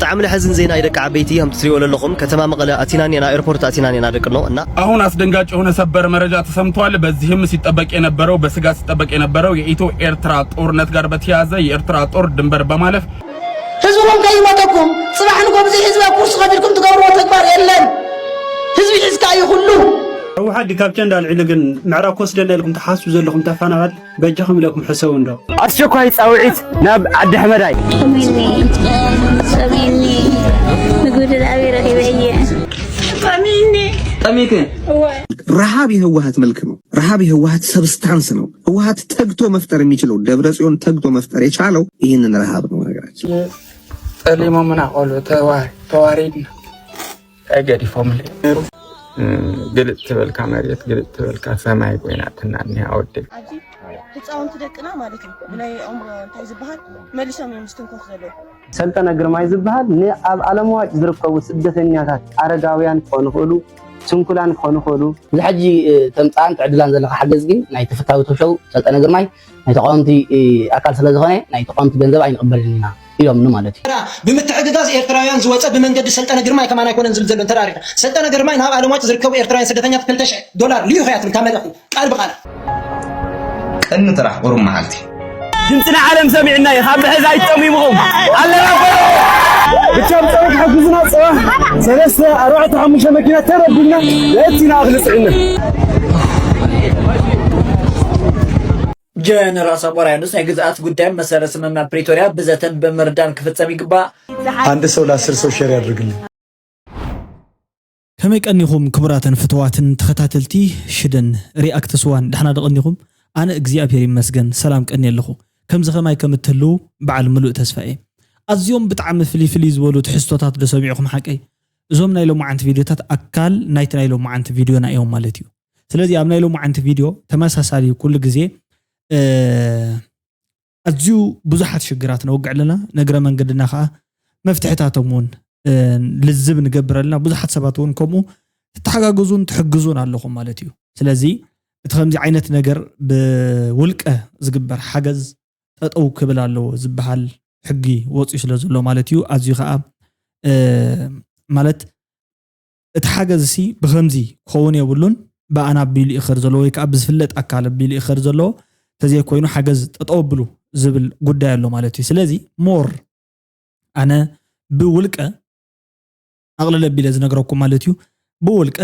ብጣዕሚ ለሐዝን ዜና እዩ ደቂ ዓበይቲ፣ ከም ትሪእዎ ዘለኹም ከተማ መቐለ ኣቲና እኒና፣ ኤርፖርት ኣቲና እኒና ደቂ ኖ እና አሁን አስደንጋጭ የሆነ ሰበር መረጃ ተሰምቷል። በዚህም ሲጠበቅ የነበረው በስጋት ሲጠበቅ የነበረው የኢትዮ ኤርትራ ጦርነት ጋር በተያያዘ የኤርትራ ጦር ድንበር በማለፍ ህዝብኹም ከይሞተኩም ጽባሕ ንጎ ብዘይ ህዝቢ ኣብ ኩርሲ ኮፍ ኢልኩም ትገብርዎ ተግባር የለን። ህዝቢ ሒዝካ እዩ ኩሉ። ህወሓት ድዩ ካብ ቸንዳ ኣልዒሉ ግን ምዕራብ ክወስደና ኢልኩም ትሓስቡ ዘለኹም ተፈናቐል በጃኹም ኢለኩም ሕሰቡ እንዶ። ኣስቸኳይ ፃውዒት ናብ ዓዲ ሕመዳይ። ጠሚኒ ጠሚኒ ምግቢ ድላቤ ረኺበ እየ። ጠሚኒ ጠሚክ እወ ረሃብ የህወሀት መልክ ነው። ረሃብ የህወሀት ሰብስታንስ ነው። ህወሀት ተግቶ መፍጠር የሚችለው ደብረ ጽዮን ተግቶ መፍጠር የቻለው ይህንን ረሃብ ነው። ነገራችን ጠሊሞምና ቆሎ ተዋሪድና። እንታይ ገዲፎምለይ ነይሩ? ግልጥ ትበልካ መሬት ግልጥ ትበልካ ሰማይ ኮይናትና እኒኣ ወደይ። ኣብዚ ህፃውንቲ ደቅና ማለት እዩ ብናይ ኣእምሮ እንታይ ዝበሃል መሊሶም እዮም ዝትንከፉ ዘለዉ። ሰልጠነ ግርማይ ዝበሃል ንኣብ ኣለምዋጭ ዝርከቡ ስደተኛታት ኣረጋውያን ክኾኑ ይኽእሉ፣ ስንኩላን ክኾኑ ይኽእሉ። እዚ ሕጂ ተምፅኣን ትዕድላን ዘለኻ ሓገዝ ግን ናይ ተፈታዊ ቶሾው ሰልጠነ ግርማይ ናይ ተቃወምቲ ኣካል ስለዝኾነ ናይ ተቃወምቲ ገንዘብ ኣይንቕበልን ኢና ኢሎምኒ ማለት እዩ። ብምትሕግጋዝ ኤርትራውያን ዝወፀ ብመንገዲ ሰልጠነ ግርማይ ከማን ኣይኮነን ዝብል ዘሎ እንተዳሪና ሰልጠነ ግርማይ ናብ ኣለምዋጭ ዝርከቡ ኤርትራውያን ስደተኛታት ክልተ ሽሕ ዶላር ልኢኹ እያ ትብል ካብ መልእኽቲ ቃል ብቃል። ቀኒ ጥራሕ ቁሩብ መዓልቲ ድምፂ ንዓለም ሰሚዕና እዩ ካብ ምሕዝ ኣይትጠሚምኹም ኣለና በሉ። ብቻ ብፀሎት ሓግዙና። ፀባሕ ሰለስተ ኣርባዕተ ሓሙሽተ መኪና ተረዲና ለእቲና እኽሊ ፅዒና። ጀነራል ሳሞራያኑስ ናይ ግዝኣት ጉዳይ መሰረት ስምምና ፕሪቶርያ ብዘተን ብምርዳን ክፍፀም ይግባእ። አንድ ሰው ለአስር ሰው ሼር ያድርግልኝ። ከመይ ቀኒኹም ክቡራትን ፍትዋትን ተኸታተልቲ ሽደን ሪኣክትስ ዋን፣ ደሕና ዶ ቀኒኹም? ኣነ እግዚኣብሔር ይመስገን ሰላም ቀንየ ኣለኹ። ከምዚ ከማይ ከም እትህልዉ በዓል ምሉእ ተስፋ እየ። ኣዝዮም ብጣዕሚ ፍልይ ፍልይ ዝበሉ ትሕዝቶታት ዶ ሰሚዕኹም ሓቀይ? እዞም ናይ ሎማዓንቲ ቪድዮታት ኣካል ናይቲ ናይ ሎማዓንቲ ቪድዮና እዮም ማለት እዩ። ስለዚ ኣብ ናይ ሎማዓንቲ ቪድዮ ተመሳሳሊ ኩሉ ግዜ ኣዝዩ ብዙሓት ሽግራት ነውግዕ ኣለና። ንእግረ መንገድና ከዓ መፍትሕታቶም እውን ልዝብ ንገብር ኣለና። ብዙሓት ሰባት እውን ከምኡ ትተሓጋገዙን ትሕግዙን ኣለኹም ማለት እዩ። ስለዚ እቲ ከምዚ ዓይነት ነገር ብውልቀ ዝግበር ሓገዝ ጠጠው ክብል ኣለዎ ዝበሃል ሕጊ ወፂኡ ስለ ዘሎ ማለት እዩ። ኣዝዩ ከዓ ማለት እቲ ሓገዝ ሲ ብኸምዚ ክኸውን የብሉን። ብኣና ኣቢሉ ይኸድ ዘለዎ ወይ ከዓ ብዝፍለጥ ኣካል ኣቢሉ ይኸድ ዘለዎ ተዘይኮይኑ ሓገዝ ጠጠው ኣብሉ ዝብል ጉዳይ ኣሎ ማለት እዩ። ስለዚ ሞር ኣነ ብውልቀ ኣቕልል ኣቢለ ዝነግረኩም ማለት እዩ። ብውልቀ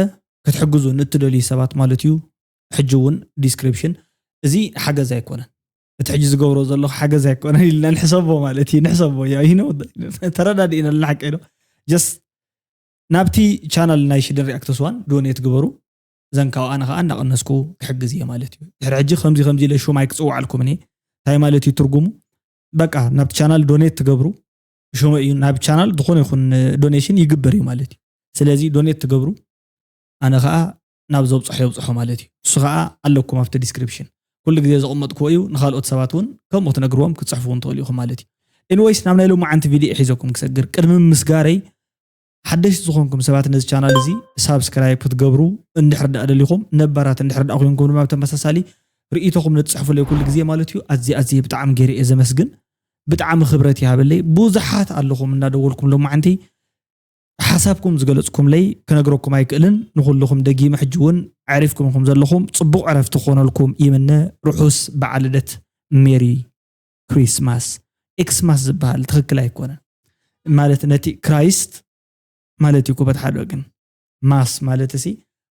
ክትሕግዙ ንእትደልዩ ሰባት ማለት እዩ። ሕጂ እውን ዲስክሪፕሽን እዚ ሓገዝ ኣይኮነን። እቲ ሕጂ ዝገብሮ ዘለኹ ሓገዝ ኣይኮነን ኢልና ንሕሰቦ ማለት እዩ። ንሕሰቦ ያ ይኖ ተረዳዲእና ኣለና ሓቀይ ዶ just ናብቲ ቻናል ናይ ሽደን ሪኣክተስ ዋን ዶኔት ግበሩ። ዘንካው ኣነ ከዓ እናቐነስኩ ክሕግዝ እየ ማለት እዩ። ድሕሪ ሕጂ ከምዚ ከምዚ ኢለ ሹም ኣይክፅውዓልኩም እኔ እንታይ ማለት እዩ ትርጉሙ? በቃ ናብቲ ቻናል ዶኔት ትገብሩ ሽሙ እዩ ናብ ቻናል ዝኾነ ይኹን ዶኔሽን ይግበር እዩ ማለት እዩ። ስለዚ ዶኔት ትገብሩ ኣነ ከዓ ናብ ዘብፅሖ የብፅሖ ማለት እዩ። እሱ ከዓ ኣለኩም ኣብቲ ዲስክሪፕሽን ኩሉ ግዜ ዘቐመጥክዎ እዩ። ንካልኦት ሰባት እውን ከምኡ ክትነግርዎም ክትፅሕፉ እውን ትኽእሉ ኢኹም ማለት እዩ። ኤኒዌይስ ናብ ናይ ሎማዓንቲ ቪድዮ ሒዘኩም ክሰግር ቅድሚ ምስጋረይ ሓደሽቲ ዝኾንኩም ሰባት ነዚ ቻናል እዚ ሳብስክራይብ ክትገብሩ እንድሕር ደኣ ደሊኹም ነባራት እንድሕር ደኣ ኮይንኩም ድማ ብተመሳሳሊ ርእይቶኹም ንትፅሕፉለይ ኩሉ ግዜ ማለት እዩ። ኣዝየ ኣዝየ ብጣዕሚ ገይረ እየ ዘመስግን። ብጣዕሚ ክብረት ይሃበለይ። ብዙሓት ኣለኹም እናደወልኩም ሎማዓንቲ ሓሳብኩም ዝገለፅኩምለይ ክነግረኩም ኣይክእልን። ንኹልኹም ደጊመ ሕጂ እውን ኣዕሪፍኩም ኢኹም ዘለኹም። ፅቡቕ ዕረፍቲ ክኾነልኩም ይምነ። ርሑስ በዓል ልደት ሜሪ ክሪስማስ። ኤክስማስ ዝበሃል ትኽክል ኣይኮነን ማለት ነቲ ክራይስት ማለት እዩ። ኩበት ሓደ ግን ማስ ማለት እሲ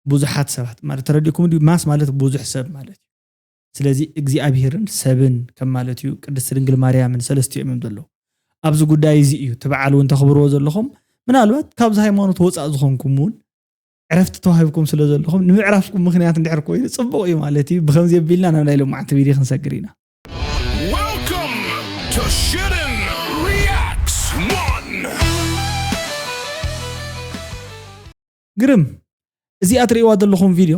ብዙሓት ሰባት ማለት ተረዲእኩም ድዩ? ማስ ማለት ብዙሕ ሰብ ማለት እዩ። ስለዚ እግዚኣብሄርን ሰብን ከም ማለት እዩ። ቅድስቲ ድንግል ማርያምን ሰለስቲኦም እዮም ዘለዉ ኣብዚ ጉዳይ እዚ እዩ። እቲ በዓል እውን ተኽብርዎ ዘለኹም ምናልባት ካብዚ ሃይማኖት ወፃእ ዝኾንኩም እውን ዕረፍቲ ተዋሂብኩም ስለ ዘለኹም ንምዕራፍኩም ምኽንያት እንድሕር ኮይኑ ፅቡቕ እዩ ማለት እዩ። ብከምዚ ኣቢልና ናብ ናይ ሎማዓንቲ ቪድዮ ክንሰግር ኢና። Welcome to Shitten Reacts One. ግርም እዚኣ ትርእይዋ ዘለኹም ቪድዮ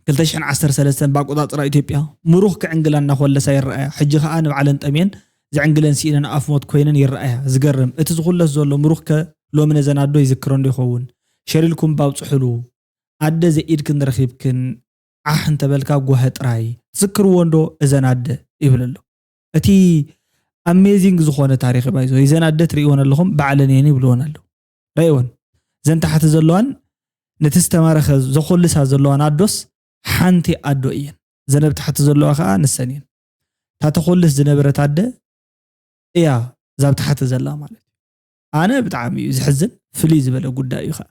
ክልተ ሽሕን ዓሰርተ ሰለስተን ብኣቆጻጽራ ኢትዮጵያ ምሩኽ ክዕንግላ እናኾለሳ ይረኣያ። ሕጂ ኸኣ ንባዕለን ጠምየን ዝዕንግለን ስኢነን ኣፍ ሞት ኮይነን ይረኣያ። ዝገርም እቲ ዝኹለስ ዘሎ ምሩኽከ ሎሚ ነዘን ኣዶ ይዝክረን ዶ ይኸውን? ሸር ኢልኩም ባብጽሑሉ። ኣደ ዘኢድክን ረኺብክን ዓሕ እንተበልካ ጓህ ጥራይ ትዝክርወን ዶ እዘን ኣደ ይብል ኣሎ። እቲ ኣሜዚንግ ዝኾነ ታሪኽ ባይዞ። ይዘን ኣደ ትርእይወን ኣለኹም፣ ባዕለን እየን ይብልወን ኣለዉ። ረእይወን። ዘን ታሕቲ ዘለዋን ነቲ ዝተማረኸ ዘኾልሳ ዘለዋን ኣዶስ ሓንቲ ኣዶ እየን። ዘን ኣብ ታሕቲ ዘለዋ ከዓ ንሰን እየን። እታ ተኾልስ ዝነበረት ኣደ እያ ዛብ ታሕቲ ዘላ ማለት እዩ። ኣነ ብጣዕሚ እዩ ዝሕዝን፣ ፍልይ ዝበለ ጉዳይ እዩ ከዓ።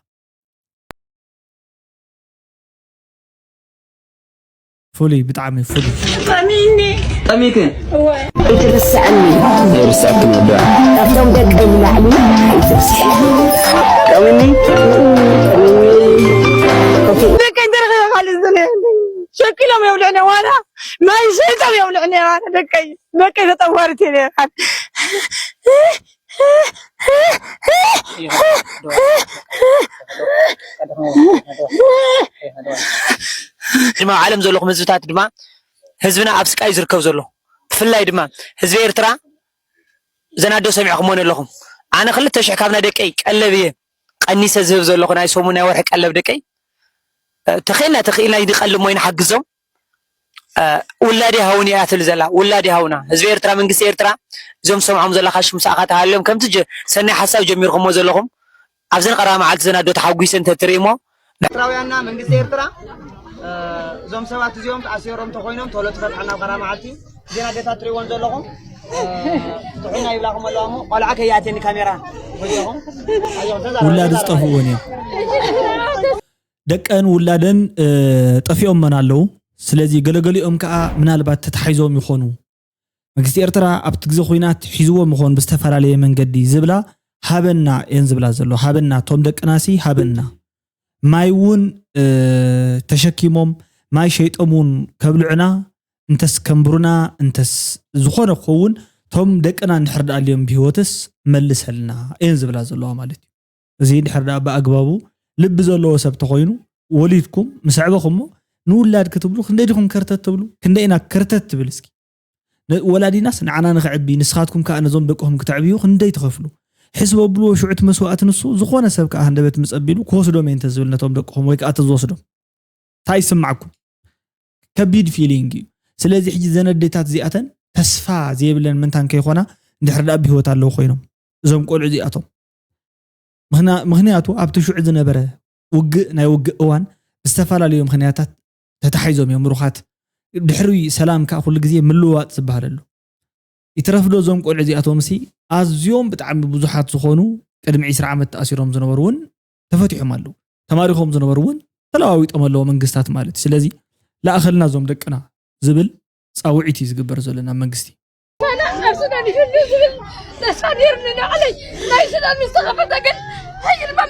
ፍሉይ፣ ብጣዕሚ ፍሉይ። ጠሚኒ። ጠሚክን? እወ። ኣይትርስዕኒ። ኣይርስዕክን ወዳ። ካብቶም ደቀይ ንላዕሊ ኣይትርስዕኒ። ጠሚኒ? ደቀይ እንተረኺበ ካልእ ዝደልዮ የለን። ሸኪሎም የብልዕኒ ዋላ ማይ ሸይጦም የብልዕኒ ዋላ ደቀይ። ደቀይ ተጠዋሪት እየ ነይረ። ድማ ኣብ ዓለም ዘለኹም ህዝብታት ድማ ህዝብና ኣብ ስቃይ ዝርከብ ዘሎ ብፍላይ ድማ ህዝቢ ኤርትራ ዘናዶ ሰሚዕኹሞ ኣለኹም። ኣነ ክልተ ሽሕ ካብ ናይ ደቀይ ቀለብ እየ ቀኒሰ ዝህብ ዘለኹ ናይ ሰሙን ናይ ወርሒ ቀለብ ደቀይ ተኸኢልና ተኸኢልና ይድቀልሞ ይንሓግዞም ውላድ ይሃውን እያ ትብል ዘላ ውላድ ይሃውና ህዝቢ ኤርትራ መንግስቲ ኤርትራ እዞም ሰምዖም ዘለካ ሽምሳእካ ተሃልዮም ከምቲ ሰናይ ሓሳብ ጀሚርኩሞ ዘለኹም ኣብዘን ቀዳማ መዓልቲ ዘን ኣዶ ተሓጒሰ እንተትርእሞ ኤርትራውያንና መንግስቲ ኤርትራ እዞም ሰባት እዚኦም ተኣሲሮም ተኮይኖም ቶሎ ትፈትሐና ቀዳማ መዓልቲ እዘን ኣዴታት ትርእይዎን ዘለኹም ጥዑይና ይብላኹም ኣለዋ እሞ ቆልዓ ከይኣትየኒ ካሜራ ወዲኹም ውላድ ዝጠፍእዎን እዮም ደቀን ውላደን ጠፊኦመን ኣለዉ። ስለዚ ገለገሊኦም ከዓ ምናልባት ተታሒዞም ይኾኑ። መንግስቲ ኤርትራ ኣብቲ ግዜ ኹናት ሒዝዎም ይኾን ብዝተፈላለየ መንገዲ ዝብላ ሃበና እየን ዝብላ ዘሎ። ሃበና ቶም ደቅናሲ ሃበና። ማይ እውን ተሸኪሞም ማይ ሸይጦም እውን ከብልዑና እንተስ ከንብሩና እንተስ ዝኾነ ክኸውን ቶም ደቅና እንድሕር ደኣልዮም ብህይወትስ መልሰልና እየን ዝብላ ዘለዋ ማለት እዩ። እዚ እንድሕር ደኣ ብኣግባቡ ልቢ ዘለዎ ሰብ ተኾይኑ ወሊድኩም ምስ ኣዕበኹሞ ንውላድ ክትብሉ ክንደይ ዲኹም ከርተት ትብሉ? ክንደይ ኢና ከርተት ትብል እስኪ? ወላዲናስ ንዓና ንኽዕቢ ንስኻትኩም ከኣ ነዞም ደቅኹም ክተዕብዩ ክንደይ ትኸፍሉ? ሕስብ ኣብልዎ ሽዑ እቲ መስዋእቲ ንሱ ዝኾነ ሰብ ከኣ ሃንደበት ምጽ ኣቢሉ ክወስዶም እየ እንተዝብል ነቶም ደቅኹም ወይ ከኣ ተዝወስዶም እንታይ ይስማዓኩም? ከቢድ ፊሊንግ እዩ። ስለዚ ሕጂ ዘን ኣዴታት እዚኣተን ተስፋ ዘየብለን ምንታን ከይኾና እንድሕር ደኣ ብህይወት ኣለዉ ኮይኖም እዞም ቆልዑ እዚኣቶም ምኽንያቱ ኣብቲ ሽዑ ዝነበረ ውግእ ናይ ውግእ እዋን ብዝተፈላለዩ ምኽንያታት ተታሒዞም እዮም ምሩኻት ድሕሪ ሰላም ከዓ ኩሉ ግዜ ምልውዋጥ ዝበሃል ኣሎ ይትረፍዶ እዞም ቆልዑ እዚኣቶም ሲ ኣዝዮም ብጣዕሚ ብዙሓት ዝኾኑ ቅድሚ ዕስራ ዓመት ተኣሲሮም ዝነበሩ እውን ተፈቲሖም ኣለዉ ተማሪኾም ዝነበሩ እውን ተለዋዊጦም ኣለዎ መንግስታት ማለት እዩ ስለዚ ለኣኸልና እዞም ደቅና ዝብል ፃውዒት እዩ ዝግበር ዘሎ ናብ መንግስቲ ሰላም ኣብ ሱዳን ይህሉ ዝብል ተስፋ ነይሩኒ ንባዕለይ ናይ ሱዳን ምስ ተኸፈተ ግን ሕጂ ድማ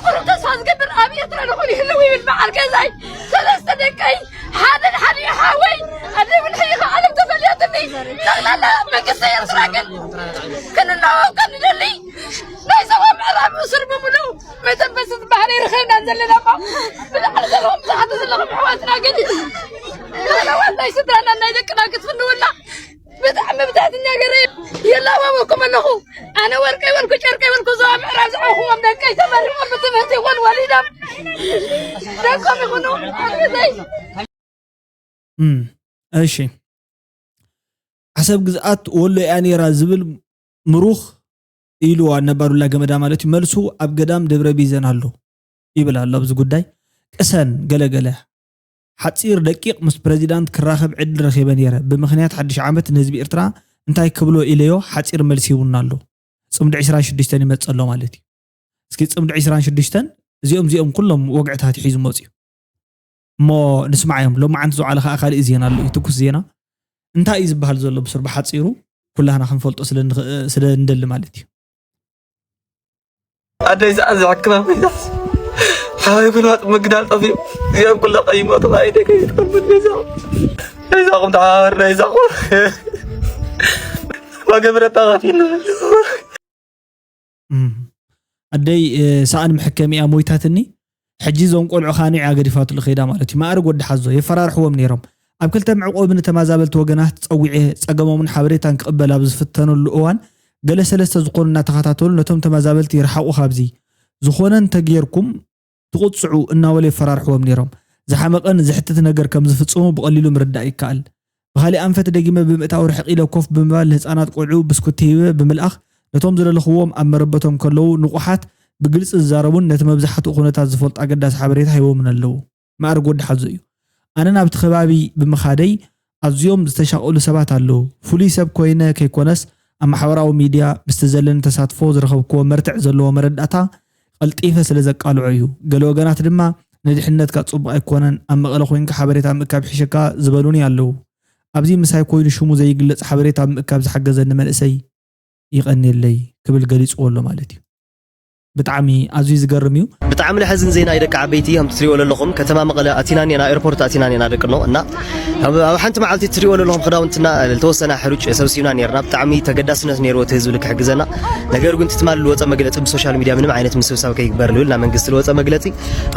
ቁሩብ ተስፋ ዝገብር ኣብ ኤርትራ ንኹን ይህልው ይብል በዓል ገዛይ ሰለስተ ደቀይ ሓደን ሓዲኡ ሓወይ ኣደይ ብልሕይ ከዓለም ተፈልያትኒ ጠቕላላ መንግስቲ ኤርትራ ግን ክንናወቅ ንደሊ ናይ ዞባ ምዕራብ እሱር ብምሉእ መተንፈሲ ዝበሃል ኣይረኸብናን ዘለና እሞ ብላዕሊ ዘለዎም ብዙሓት ዘለኹም ኣሕዋትና ግን ዘለዋት ናይ ስድራና ናይ ደቅና ክትፍንውና ብጣዕሚ ብትሕትኛ ገረ የላባበኩም ኣለኹ ኣነ ወርቀ ይበልኩ ጨርቀ ይበልኩ ዞባ ምዕራብ ዝዓኹዎም ደቀይ ተመሪቖም ብትምህርቲ ይኹን ወሊዶም ደቆም ይኹኑ ኣግዘይ እሺ ዓሰብ ግዝኣት ወሎ እያ ነይራ ዝብል ምሩኽ ኢሉ ነባር ሉላ ገመዳ ማለት እዩ መልሱ ኣብ ገዳም ደብረ ቢዘን ኣሎ ይብል ኣሎ ኣብዚ ጉዳይ ቅሰን ገለገለ ሓፂር ደቂቕ ምስ ፕረዚዳንት ክራኸብ ዕድል ረኺበ ነይረ ብምኽንያት ሓድሽ ዓመት ንህዝቢ ኤርትራ እንታይ ክብሎ ኢለዮ ሓፂር መልሲ ይውና ኣሎ ፅምዲ ዕስራን ሽዱሽተን ይመፅእ ኣሎ ማለት እዩ እስኪ ፅምዲ ዕስራን ሽዱሽተን እዚኦም እዚኦም ኩሎም ወግዕታት ሒዙ መፅዩ እሞ ንስማዓዮም ሎማዓንቲ ዝውዓለ ከዓ ካሊእ ዜና ኣሎ እዩ ትኩስ ዜና እንታይ እዩ ዝበሃል ዘሎ ብሱር ብሓፂሩ ኩላህና ክንፈልጦ ስለ እንደሊ ማለት እዩ ኣደይ ዝዓዘ ሕክማ ኮይናስ ሓወይ ጉልባጥ ምግዳል ጠፊኡ እዚኦም ኩለ ቀይሞት ኣይደ ከይትከምት ገዛኹም ገዛኹም ተሓባበርና ይዛኹም ዋገብረታ ከፊልና ኣደይ ሰኣን መሐከሚኣ ሞይታትኒ ሕጂ እዞም ቆልዑ ካኒዓ ገዲፋትሉ ከይዳ ማለት እዩ ማእርግ ወዲ ሓዞ የፈራርሕዎም ነይሮም ኣብ ክልተ መዕቆቢ ንተማዛበልቲ ወገናት ጸዊዐ ጸገሞምን ሓበሬታን ክቕበል ኣብ ዝፍተነሉ እዋን ገለ ሰለስተ ዝኾኑ እናተኸታተሉ ነቶም ተመዛበልቲ ይርሓቑ ካብዚ ዝኾነ እንተጌርኩም ትቕፅዑ እናበሉ የፈራርሕዎም ነይሮም። ዝሓመቐን ዘሕትት ነገር ከም ዝፍፅሙ ብቐሊሉ ምርዳእ ይከኣል። ብኻሊእ ኣንፈት ደጊመ ብምእታው ርሕቕ ኢለ ኮፍ ብምባል ንህጻናት ቆልዑ ብስኩቲ ሂበ ብምልኣኽ ነቶም ዝደለኽዎም ኣብ መረበቶም ከለዉ ንቑሓት ብግልጺ ዝዛረቡን ነቲ መብዛሕትኡ ኩነታት ዝፈልጡ ኣገዳሲ ሓበሬታ ሂቦምን ኣለዉ። መኣርግ ወዲ ሓዞ እዩ። ኣነ ናብቲ ከባቢ ብምኻደይ ኣዝዮም ዝተሻቐሉ ሰባት ኣለዉ። ፍሉይ ሰብ ኮይነ ከይኮነስ ኣብ ማሕበራዊ ሚድያ ምስቲ ዘለኒ ተሳትፎ ዝረኸብክዎ መርትዕ ዘለዎ መረዳእታ ቀልጢፈ ስለ ዘቃልዖ እዩ። ገለ ወገናት ድማ ንድሕነትካ ጽቡቕ ኣይኮነን፣ ኣብ መቐለ ኮይንካ ሓበሬታ ምእካብ ይሕሸካ ዝበሉኒ ኣለዉ። ኣብዚ ምሳይ ኮይኑ ሽሙ ዘይግለጽ ሓበሬታ ኣብ ምእካብ ዝሓገዘኒ መንእሰይ ይቐንየለይ ክብል ገሊጽዎ ኣሎ ማለት እዩ። ብጣዕሚ ኣዝዩ ዝገርም እዩ። ብጣዕሚ ለሐዝን ዜና እዩ ደቂ ዓበይቲ፣ ከም ትሪእዎ ዘለኹም ከተማ መቐለ ኣቲና ኔና፣ ኤርፖርት ኣቲና ኔና ደቅኖ እና ኣብ ኣብ ሓንቲ መዓልቲ ትሪእዎ ዘለኹም ክዳውንትና ዝተወሰነ ሕሩጭ ሰብሲብና ኔርና። ብጣዕሚ ተገዳስነት ኔርዎ እቲ ህዝቢ ልክሕግዘና። ነገር ግን ትማሊ ዝወፀ መግለፂ ብሶሻል ሚድያ ምንም ዓይነት ምስብሳብ ከይግበር ልብል ናብ መንግስቲ ዝወፀ መግለፂ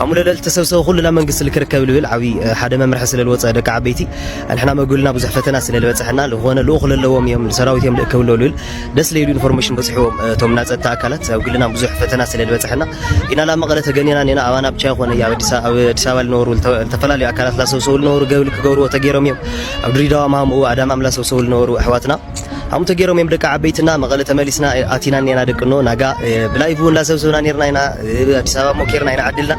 ኣብ ሙሉ ለል ተሰብሰበ ኩሉ ናብ መንግስቲ ልክርከብ ልብል ዓብዪ ሓደ መምርሒ ስለ ዝወፀ ደቂ ዓበይቲ ንሕና መጉልና ብዙሕ ፈተና ስለ ዝበፅሐና ዝኾነ ልኡኽ ለለዎም እዮም ሰራዊት እዮም ልእከብሎ ልብል ደስ ለይሉ ኢንፎርሜሽን በፅሕዎም እቶም ናይ ፀጥታ ኣካላት ኣብ ግልና ብዙሕ ፈተና ስለ ዝበፅሐና ኢና ናብ መቐለ ተገኒና ኔና ኣባና ብቻ ይኾነ ኣብ ኣዲስ ኣብ ኣዲስ ኣበባ ዝነበሩ ዝተፈላለዩ ኣካላት ላሰብሰቡ ዝነበሩ ገብል ክገብርዎ ተገይሮም እዮም ኣብ ድሪዳዋ ማምኡ ኣዳማ ላሰብሰቡ ዝነበሩ ኣሕዋትና ኣምተ ገይሮም እዮም ደቂ ዓበይትና መቐለ ተመሊስና ኣቲና ኔና ደቅኖ ናጋ ብላይቭ እውን ላሰብሰብና ኔርና ኢና ኣዲስ ኣበባ ሞኬርና ኢና ዓድልና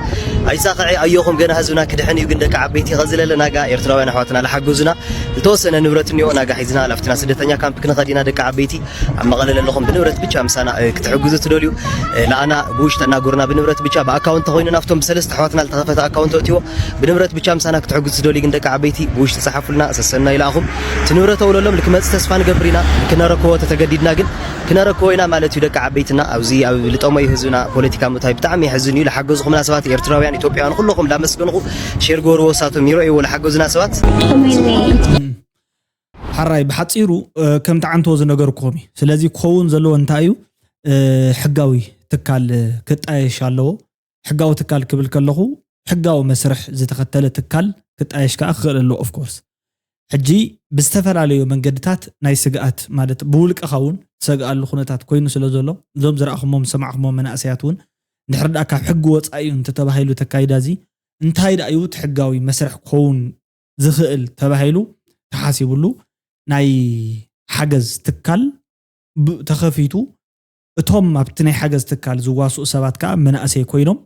ኣይሳኸዐ ኣዮኹም ገና ህዝብና ክድሕን እዩ ግን ደቂ ዓበይቲ ከዝለለ ናጋ ኤርትራውያን ኣሕዋትና ላሓገዙና ዝተወሰነ ንብረት እኒኦ ናጋ ሒዝና ላፍትና ስደተኛ ካምፕ ክንኸድ ኢና ደቂ ዓበይቲ ኣብ መቐለ ዘለኹም ብንብረት ብቻ ምሳና ክትሕግዙ ትደልዩ ለኣና ብውሽጢ እናጎርና ብንብረት ብቻ ብኣካውንት ተኮይኑ ናብቶም ብሰለስተ ኣሕዋትና ዝተኸፈተ ኣካውንት ወትዎ ብንብረት ብቻ ምሳና ክትሕግዙ ትደልዩ ግን ደቂ ዓበይቲ ብውሽጢ ጸሓፉልና ሰሰና ይልኣኹም እቲ ንብረት ኣውለሎም ልክመጽእ ተስፋ ንገብር ኢና ክነረክቦ ተተገዲድና ግን ክነረክቦ ኢና ማለት እዩ ደቂ ዓበይትና ኣብዚ ኣብ ልጠሞ እዩ ህዝብና ፖለቲካ ምታይ ብጣዕሚ የሕዝን እዩ ለሓገዝኹምና ሰባት ኤርትራውያን ኢትዮጵያውያን ኩለኹም ላመስገንኹ ሼር ገበርዎ ሳቶም ይረእይዎ ለሓገዙና ሰባት ሓራይ ብሓፂሩ ከምቲ ዓንቶ ዝነገርኩም እዩ ስለዚ ክኸውን ዘለዎ እንታይ እዩ ሕጋዊ ትካል ክጣየሽ ኣለዎ ሕጋዊ ትካል ክብል ከለኹ ሕጋዊ መስርሕ ዝተኸተለ ትካል ክጣየሽ ከዓ ክኽእል ኣለዎ ኦፍኮርስ ሕጂ ብዝተፈላለዩ መንገድታት ናይ ስግኣት ማለት ብውልቀኻ እውን ትሰግኣሉ ኩነታት ኮይኑ ስለ ዘሎ እዞም ዝረኣኹሞም ዝሰማዕኹሞም መናእሰያት እውን እንድሕር ደኣ ካብ ሕጊ ወፃኢ እዩ እንተተባሂሉ ተካይዳ እዚ እንታይ ደኣ እዩ እቲ ሕጋዊ መስርሕ ክኸውን ዝኽእል ተባሂሉ ተሓሲብሉ ናይ ሓገዝ ትካል ተኸፊቱ እቶም ኣብቲ ናይ ሓገዝ ትካል ዝዋስኡ ሰባት ከዓ መናእሰይ ኮይኖም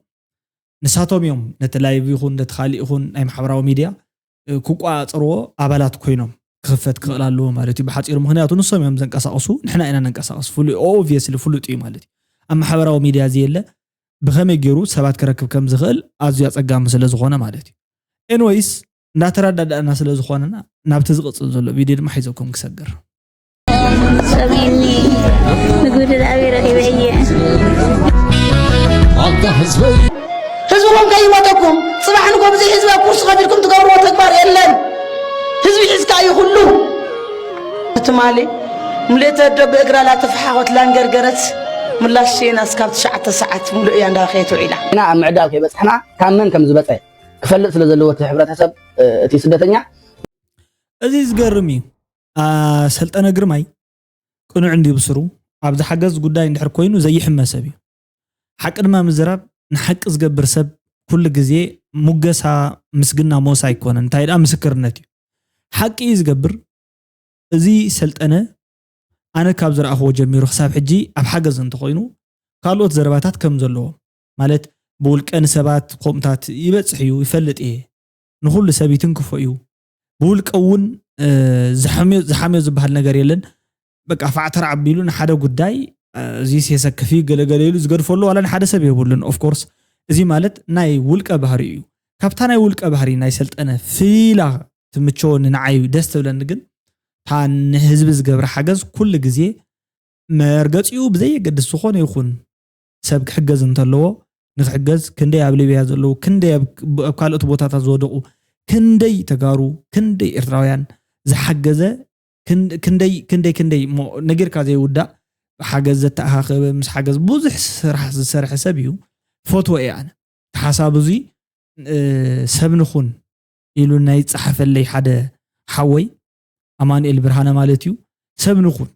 ንሳቶም እዮም ነቲ ላይቭ ይኹን ነቲ ካሊእ ይኹን ናይ ማሕበራዊ ሚድያ ክቋፀርዎ ኣባላት ኮይኖም ክኽፈት ክኽእል ኣለዎ ማለት እዩ ብሓፂሩ ምክንያቱ ንሶም እዮም ዘንቀሳቕሱ ንሕና ኢና ነንቀሳቐስ ፍሉይ ኦብቪየስሊ ፍሉጥ እዩ ማለት እዩ ኣብ ማሕበራዊ ሚድያ ዝየለ ብኸመይ ገይሩ ሰባት ክረክብ ከም ዝኽእል ኣዝዩ ኣፀጋሚ ስለ ዝኾነ ማለት እዩ ኤንወይስ እንዳተረዳዳእና ስለ ዝኾነና ናብቲ ዝቕፅል ዘሎ ቪድዮ ድማ ሒዘኩም ክሰግር ሰሚኒ ንጉድል ኣበይ ረኺበ እየ ህዝብኹም ከይሞተኩም ፅባሕ ንጎ ብዘይ ህዝቢ ኣብ ኩርሲ ከፊልኩም ትገብርዎ ተግባር የለን ህዝቢ ሒዝካ እዩ ኩሉ ትማሊ ሙሌተ ኣዶ ብእግራ ላተፈሓኾት ላንገርገረት ምላሽ ሸይና እስካብ ትሽዓተ ሰዓት ሙሉእ እያ እንዳበኸየት ውዒላ ኢና ኣብ ምዕዳል ከይበፅሕና ካብ መን ከም ዝበፀ ክፈልጥ ስለ ዘለዎ እቲ ሕብረተሰብ እቲ ስደተኛ እዚ ዝገርም እዩ ሰልጠነ ግርማይ ቅኑዕ እንድዩ ብስሩ ኣብዚ ሓገዝ ጉዳይ እንድሕር ኮይኑ ዘይሕመ ሰብ እዩ ሓቂ ድማ ምዝራብ ንሓቂ ዝገብር ሰብ ኩሉ ግዜ ሙገሳ ምስግና ሞሳ ኣይኮነን እንታይ ደኣ ምስክርነት እዩ ሓቂ እዩ ዝገብር እዚ ሰልጠነ ኣነ ካብ ዝረኣኽዎ ጀሚሩ ክሳብ ሕጂ ኣብ ሓገዝ እንተኾይኑ ካልኦት ዘረባታት ከም ዘለዎ ማለት ብውልቀ ንሰባት ከምኡታት ይበፅሕ እዩ ይፈልጥ እየ ንኹሉ ሰብ ይትንክፎ እዩ ብውልቀ እውን ዝሓምዮ ዝበሃል ነገር የለን በቃ ፋዕተር ዓቢሉ ንሓደ ጉዳይ እዚስ የሰክፍ እዩ ገለገለ ኢሉ ዝገድፈሉ ዋላ ንሓደ ሰብ የብሉን ኦፍኮርስ እዚ ማለት ናይ ውልቀ ባህሪ እዩ ካብታ ናይ ውልቀ ባህሪ ናይ ሰልጠነ ፍላ ትምቸወኒ ንዓይ ደስ ትብለኒ ግን እታ ንህዝቢ ዝገብራ ሓገዝ ኩሉ ግዜ መርገፂኡ ብዘየገድስ ዝኾነ ይኹን ሰብ ክሕገዝ እንተለዎ ንክሕገዝ ክንደይ ኣብ ሊብያ ዘለዉ ክንደይ ኣብ ካልኦት ቦታታት ዝወደቑ ክንደይ ተጋሩ ክንደይ ኤርትራውያን ዝሓገዘ ክንደይ ክንደይ ክንደይ ነጊርካ ዘይውዳእ ሓገዝ ዘተኣኻኸበ ምስ ሓገዝ ብዙሕ ስራሕ ዝሰርሐ ሰብ እዩ ፈትወ እየ ኣነ ሓሳብ እዙይ ሰብ ንኹን ኢሉ ናይ ዝፀሓፈለይ ሓደ ሓወይ ኣማኑኤል ብርሃነ ማለት እዩ ሰብ ንኹን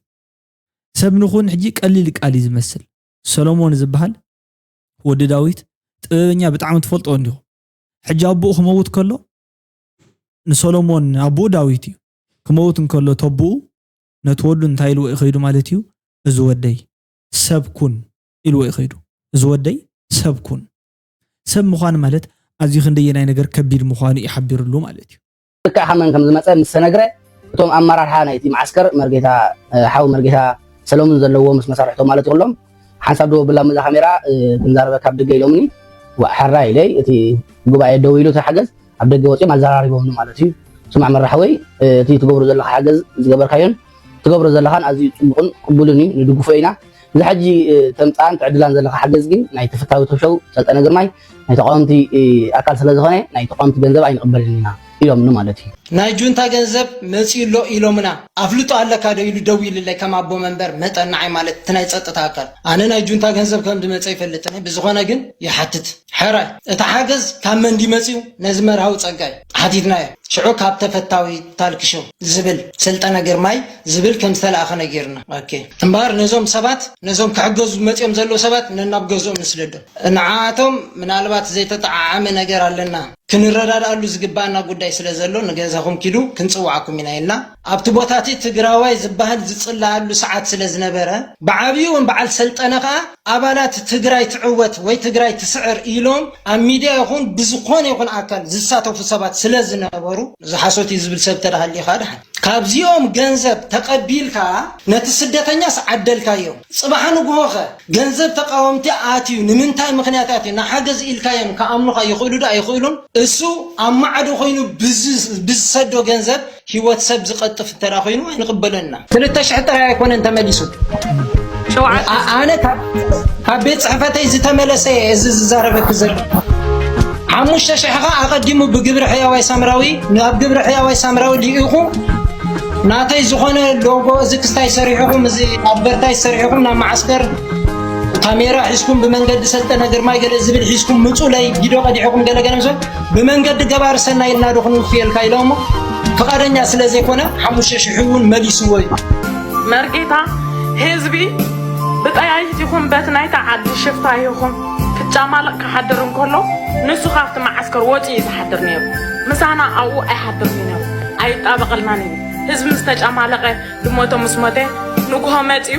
ሰብ ንኹን ሕጂ ቀሊል ቃል እዩ ዝመስል ሰሎሞን ዝበሃል ወዲ ዳዊት ጥበበኛ ብጣዕሚ ትፈልጦ እንዲኹም ሕጂ ኣቦኡ ክመውት ከሎ ንሰሎሞን ኣቦኡ ዳዊት እዩ ክመውት እንከሎ ተቦኡ ነቲ ወዱ እንታይ ኢልዎ እዩ ከይዱ ማለት እዩ? "እዚ ወደይ ሰብ ኩን" ኢልዎ እዩ ከይዱ። "እዚ ወደይ ሰብ ኩን።" ሰብ ምዃን ማለት ኣዝዩ ክንደየናይ ነገር ከቢድ ምዃኑ እዩ ሓቢሩሉ ማለት እዩ። ልክዕ ካብ መን ከም ዝመጸ ምስ ተነግረ፣ እቶም ኣመራርሓ ናይቲ መዓስከር መርጌታ፣ እ፣ ሓው መርጌታ ሰለሙን ዘለዎ ምስ መሳርሕቶም ማለት ኩሎም ሓንሳብ ደው ኣብላ እዛ ካሜራ፣ እ፣ ክንዛረበካ ኣብ ደገ ኢሎምኒ። ዋእ፣ ሕራይ ኢለይ፣ እቲ ጉባኤ ደው ኢሉ፣ እቲ ሓገዝ ኣብ ደገ ወጺኦም ኣዘራሪቦምኒ ማለት እዩ። ስማዕ መራሕወይ፣ እ፣ እቲ ትገብሮ ዘለኻ ሓገዝ ዝገበርካዮን ትገብሮ ዘለኻን ኣዝዩ ጽቡቕን ቅቡልን እዩ፣ ንድግፎ ኢና። እዚ ሕጂ፣ እ፣ ተምጽኣን ትዕድላን ዘለኻ ሓገዝ ግን ናይ ተፈታዊ ቶክ ሾው ሰልጠነ ግርማይ ናይ ተቃወምቲ፣ እ፣ ኣካል ስለ ዝኾነ ናይ ተቃወምቲ ገንዘብ ኣይንቕበልን ኢና ኢሎምኒ ማለት እዩ። ናይ ጁንታ ገንዘብ መጺኡ ኣሎ ኢሎምና። ኣፍልጦ ኣለካ ዶ ኢሉ ደዊሉለይ ከም ኣቦ መንበር መጠን ንዓይ ማለት እቲ ናይ ጸጥታ ኣካል። ኣነ ናይ ጁንታ ገንዘብ ከም ዝመጸ ይፈልጥን እየ። ብዝኾነ ግን ይሓትት። ሕራይ፣ እቲ ሓገዝ ካብ መን ድዩ መጺኡ? ነዚ መርሃዊ ጸጋይ ሓቲትናዮ። ሽዑ ካብ ተፈታዊ ታልክ ሾው ዝብል ሰልጠነ ግርማይ ዝብል ከም ዝተለኣኸ ነጊርና። ኦኬ። እምበኣር ነዞም ሰባት፣ ነዞም ክሕገዙ መጺኦም ዘለዉ ሰባት ነናብ ገዝኦም ንስደዶም። ንዓቶም ምናልባት ዘይተጠዓዓመ ነገር ኣለና፣ ክንረዳድኣሉ ዝግባኣና ጉዳይ ስለ ዘሎ ንገዛኹም ኪዱ ክንጽውዓኩም ኢና ኢልና። ኣብቲ ቦታ እቲ ትግራዋይ ዝበሃል ዝጽለኣሉ ሰዓት ስለ ዝነበረ፣ ብዓብዩ እውን በዓል ሰልጠነ ከኣ ኣባላት ትግራይ ትዕወት ወይ ትግራይ ትስዕር ኢሎም ኣብ ሚድያ ይኹን ብዝኾነ ይኹን ኣካል ዝሳተፉ ሰባት ስለ ዝነበሩ፣ እዚ ሓሶት እዩ ዝብል ሰብ እንተ ደኣ ሃልዩ ከኣ ደሓን። ካብዚኦም ገንዘብ ተቐቢልካ ነቲ ስደተኛስ ዓደልካዮ። ጽባሕ ንግሆኸ ገንዘብ ተቃወምቲ ኣትዩ ንምንታይ ምኽንያት ኣትዩ ንሓገዝ ኢልካዮም ክኣምኑኻ ይኽእሉ ዶ ኣይኽእሉን? እሱ ኣብ ማዕዶ ኮይኑ ብዝ-፣ ብዝሰዶ ገንዘብ ህይወት ሰብ ዝቐጥፍ እንተ ደኣ ኮይኑ ኣይንቕበሎን ኢና። ክልተ ሽሕ ጥራይ ኣይኮነን ተመሊሱ። ሸውዓተ ኣ-፣ ኣነ ካብ፣ ካብ ቤት ጽሕፈተይ ዝተመለሰ እየ እዚ ዝዛረበኪ ዘሎ። ሓሙሽተ ሽሕ ኸ ኣቐዲሙ ብግብሪ ሕያዋይ ሳምራዊ፣ ናብ ግብሪ ሕያዋይ ሳምራዊ ልኢኹ፣ ናተይ ዝኾነ ሎጎ እዚ ክስታይ ሰሪሕኹም፣ እዚ ኣድቨርታይዝ ሰሪሕኹም ናብ መዓስከር ካሜራ ሒዝኩም ብመንገዲ ሰልጠነ ግርማይ ገለ ዝብል ሒዝኩም ምጹለይ፣ ቪድዮ ቀዲሕኹም ገለ ገለ ምስ በል፣ ብመንገዲ ገባሪ ሰናይ ኢልና ዶ ክንውፍየልካ ኢሎሞ፣ ፍቓደኛ ስለ ዘይኮነ ሓሙሽተ ሽሕ እውን መሊስዎ እዩ። መርጌታ፣ ህዝቢ ብጠያይት ይኹን በቲ ናይታ ዓዲ ሽፍታ ይኹን ክጫማለቕ ክሓድር እንከሎ፣ ንሱ ካብቲ መዓስከር ወጺኡ እዩ ዝሓድር ነይሩ። ምሳና ኣብኡ ኣይሓድርን እዩ ነይሩ። ኣይጣበቐልናን እዩ። ህዝቢ ምስ ተጫማለቐ፣ ድሞቶ ምስ ሞተ፣ ንግሆ መጺኡ፣